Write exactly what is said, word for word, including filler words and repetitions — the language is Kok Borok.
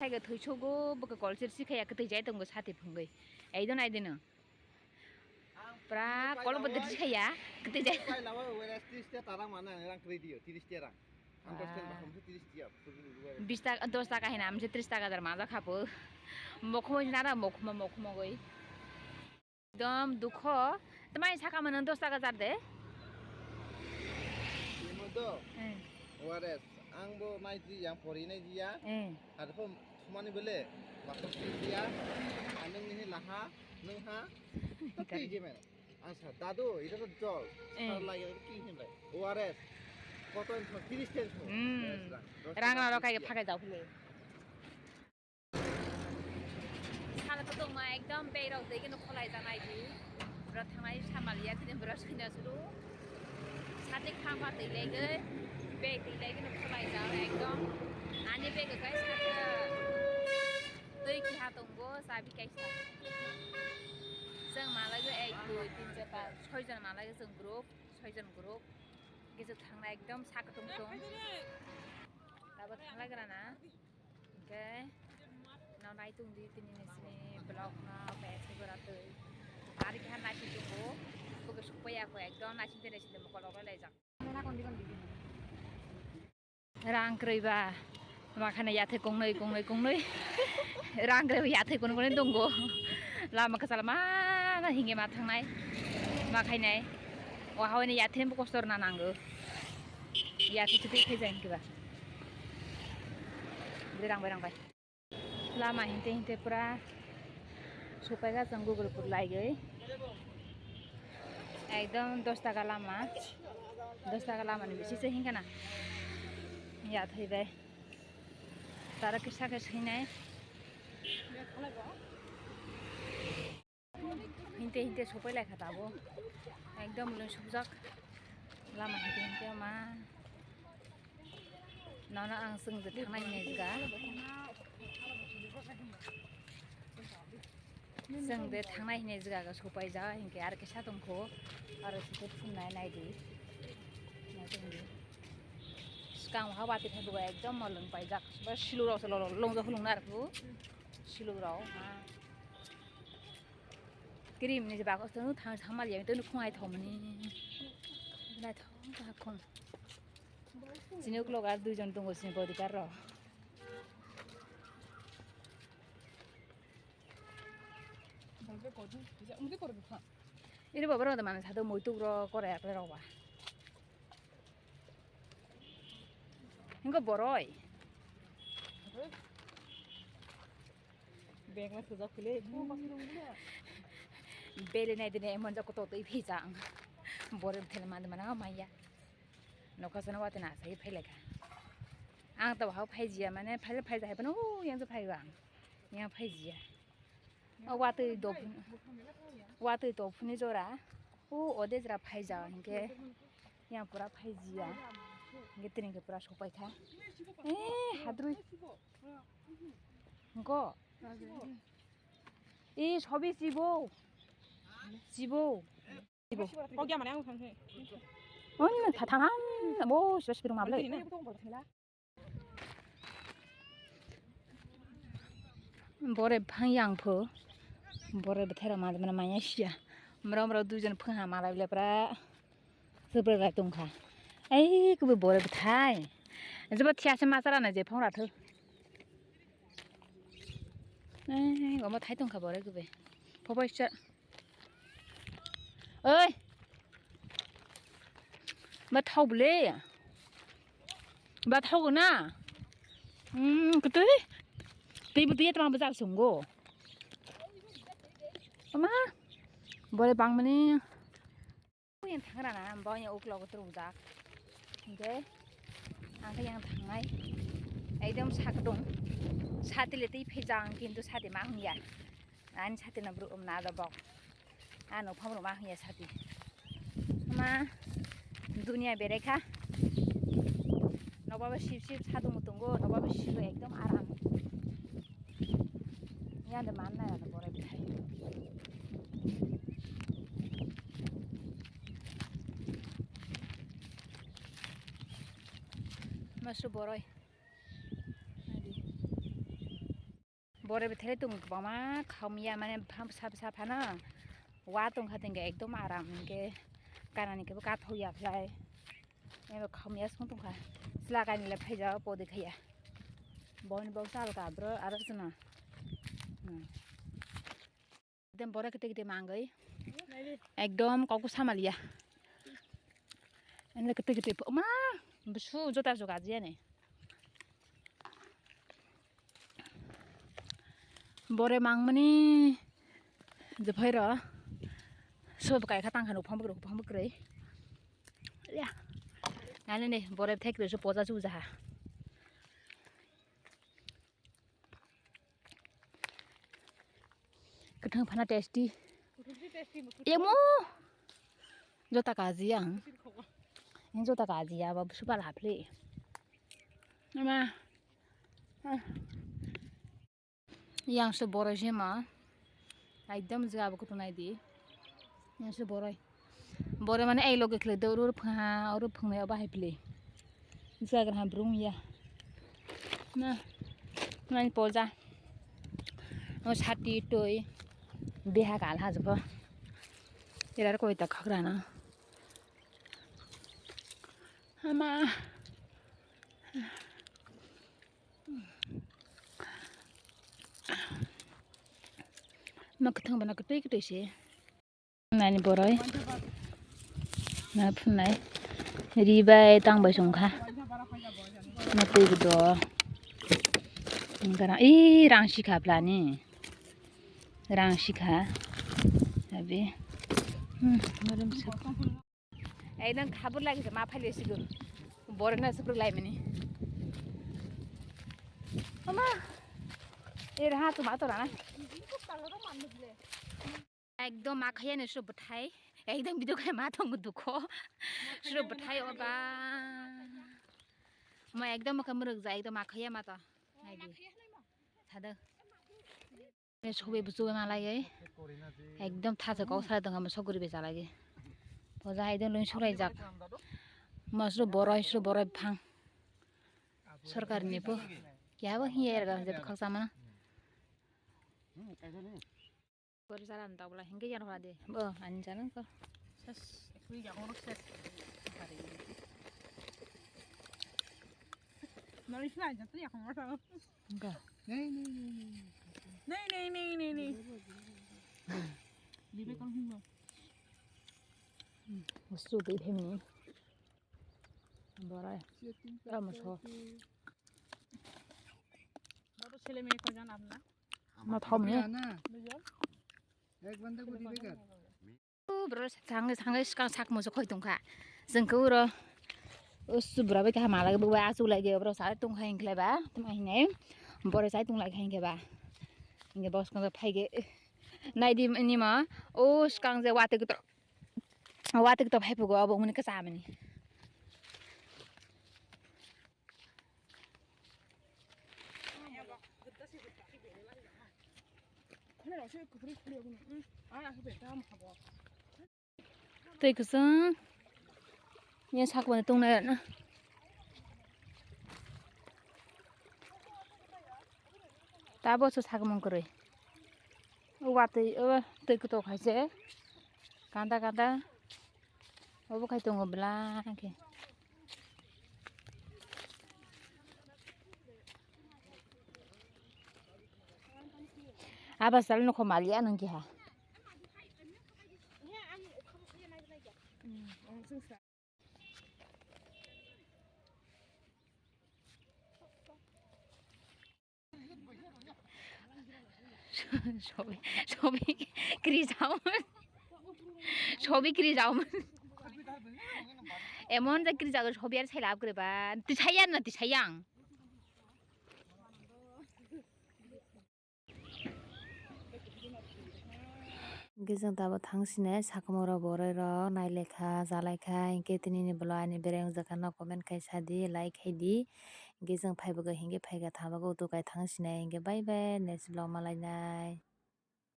Saiga thwisogo bwkha kolsir sikhaya kwtwi jai tongo sati phungwi. Aidon aidino. Pra kolbo dwtwi sikhaya kwtwi jai. Pai lawa wera tris ta tarang mana rang kwrwi dio, tris ta rang. Ang dos ten bakham se tris ta. Bis taka, dos taka hina amse tris taka dar maja khapo. Mokhmo nara mokhmo mokhmo goi. Ekdom dukho. Tamai saka mano dos taka jar de. Imo do. Eh. O R S. Ang bo nai di yang pori nai di ya. Eh. Ada pun semani bele. Waktu di ya. Anung ni laha, nung ha. Tapi je men. Asa dadu, itu tuh jol. Eh. Sar lagi ki hin bai. O R S. Koto yang tiris ten. Hmm. Rang rang kai pakai jauh le. Sal kwtwngma ekdom bag rok twi kheno khwlai janai di. Bwrwi thangnai samaliya tini bwrwi swina suru. Sati khama twi lege bag twi lege no khwlai jak ekdom. Ani bag kai saka twi kiha tongo chabi kaisa. Chwng malaigo ek dui tin char pas soi jon malaigo chwng group soi jon group. Kisa thangna ekdom sak tong tong. Tabo thanglai gra na. Hingke no naitung di tini ni sini vlog no pes gora twi. Ari kha naitung tongo. Buke sukpaiya ko ekdom naitung tene sini mokol rok lai jak. Rang kwrwi ba. Tama khana yathai kongnwi kongnwi kongnwi. Rang kwrwi ba yathai kongnwi kongnwi tongo. Lama kwchal ma hingke ma thangnai. Ma khainai. O hawaini yathai bo kostor na nango. Yathai chukwi khaijai hingke ba. Berang berang bai. Lama hinte hinte pura sopaiga chwng Gogolpur laigwi. Ekdom dos taka lama, dos taka lama ni bisi se hinkhe na. Ya thaibai. Tara kisa kisa hinai. Hinte hinte sopai laikha tabuk. Ekdom lungsukjak. Lama hinte hinte ma. Nono ang chwng je thangnai hinwi jaga. Chwng je thangnai hinwi jaga sopai ja hinkhe aro kisa tongkho. Aro site phunai naidi. Naidi. Swkang ha watwi phaibo ekdom lwng paijak. Ba silu rok se longjak phulung narwkhu. Silu rok ha. Cream ni je bagos tunu thang thamal ya tunu khung ai thomani. Naithok ta khung. Chini uklok ar duijon tongo chini bodyguard rok. Ini babar rok mane sado muituk rok kore akle rok ba. Hingo boroi. Bag ma thujak phile. Bele nai dine emon jako to twi phijang. Bore thele mande mana maya. Nokha sana wate na sai phai lekha. Ang to hau phai jia mane phai phai jai pano yang phai bang. Yang phai jia. O watwi dop-, watwi dophani jora. O ode jora phai ja hinkhe. Yang pura phai jia. Hinkhe tini hinkhe pura sopai kha. Eh, hadrui. Hingko. Eh, sobi chibo. Chibo. Chibo. Kok ya mane ang thang he. On tha thang han. Bo sibas pirung mable. Bore phang yang pho. Bore bethera ma mana maya sia. Mro mro duijon phang ha malai le pra. Subra lai tongkha. Ei kubi bore bethai. Jebo thiya se masara na je phang rathu. Ei omo thai tongkha bore kubi. Phobai cha. Oi. Ba thau bole. Ba thau na. Hmm, kutui. Tei bu tei tama bazar sungo. Ama. Bore bangmani. Yang thangra na, bo yang uklo ko truk jak. Hingke, ang ke yang thangnai. Ekdom sak dong. Sati le tei phejang, kintu sati ma hung ya. Ani sati na bru um na da bok. Ano pham ro ma hung ya sati. Ma, dunia berekha. Nokbar bo sip sip sadung tongo, nokbar bo sip ekdom aram. Yande man na yande borai bithai. Masu borai. Adi. Bore bethele tung kwbangma khamya mane bwsa bwsa phano wa tongkha tingkhe ekdom aram hinkhe kanani kebo kathok ya khlai. Eba khamya song tongkha. Sla kainwi le phaijao podi khaya. Boni boksa alka bro aro chwna. Hmm. Ekdom bore kete kete mangwi. Ekdom kokbo samaliya. Ene kete kete ma bwsu jota joga jiyani. Bore mangmani jephai ro. Sob kai kha tangkha no phang bwkrwi phang bwkrwi. Ya. Nani ne bore thek re so poja chu jaha. Kwthang phana tasty. Emo. Jota kaji ang. Jota kaji ya ba super hapli. Ama. Yang se boroi se ma. Ekdom je abo kutu nai di. Yang se boroi. Boroi mane ei loge khle do uru phangha uru phangnai oba hai phle. Jagan ha brung ya. Na. Nai poja. O sati toi. Beha kal ha jabo. Era koi ta khagra na. Ama. Ma kwthang bana kwtwi kwtwi se. Nani boroi. Na phunai. Ri bai tang bai songkha. Na twi do. Gara i rang sikha plani. Rang sikha. Abi. Hmm, maram sa. Ei nang khabur lagi ma phai le sigo. Bor na sukru lai mani. Ama. Er ha tu ma to rana. Ekdom ma khaya ne sro bwthai. Ekdom video khai ma thong dukho. Sro bwthai oba. Ma ekdom ma khamruk ja ekdom ma khaya ma to. Nai di. Thada. Sobi buchu ma lai. Ekdom tha se kok sara dong ma soguri be chalai. Poja hai dong lung surai jak. Ma sro boroi sro boroi phang. Sorkar ni po. Kya bo hiya er ga je khak sama. Bor jalan tabla hinge yan hora de. Bo ani jalan ko. Ses, ekui ya horo ses. Nari sila jatri ya horo. Enggak. Nei, nei, nei, nei. Nei, nei, nei, nei, nei. Libe kon himo. Musu de himni. Borai. Amo so. Baru sele me ko jan apna. Ma thom ni. Ek banda ko dibe kar. Bro, sangai sangai skang sak mo khoi tongkha. Jeng ko ro. Us bura bai ta mala bo ba asu lai ge bro sa tongkha hingle ba. Tma hinai. Bore sai tong lai hinge ba. Hinge bos ko phai ge. Nai di ni ma. O skang je wate ko. Wate ko phai pugo abo muni ka sa mani. Tei kwchwng. Ye sakbo tongnai na. Tabo se sakmung kwrwi. O watwi, o twi kwtok hai se. Kanda kanda. Obo khai tongo bwla khe. Aba sal nokho maliya nang keha. Sobi, sobi kiri jamun. Sobi kiri jamun. Emon ja kiri jago sobi ar sai lab kore ba. Tisayang na tisayang. Hingke chwng tabuk thang sinai sakhamo rok boroi rok nai lekha ja laikha, hingke tini ni vlog ani bereng wngjakha no comment khai sadi, like khai di, hingke chwng phai bagwi hingke phaikha thang bagwi utukai thang sinai, hingke bye bye next vlog malainai.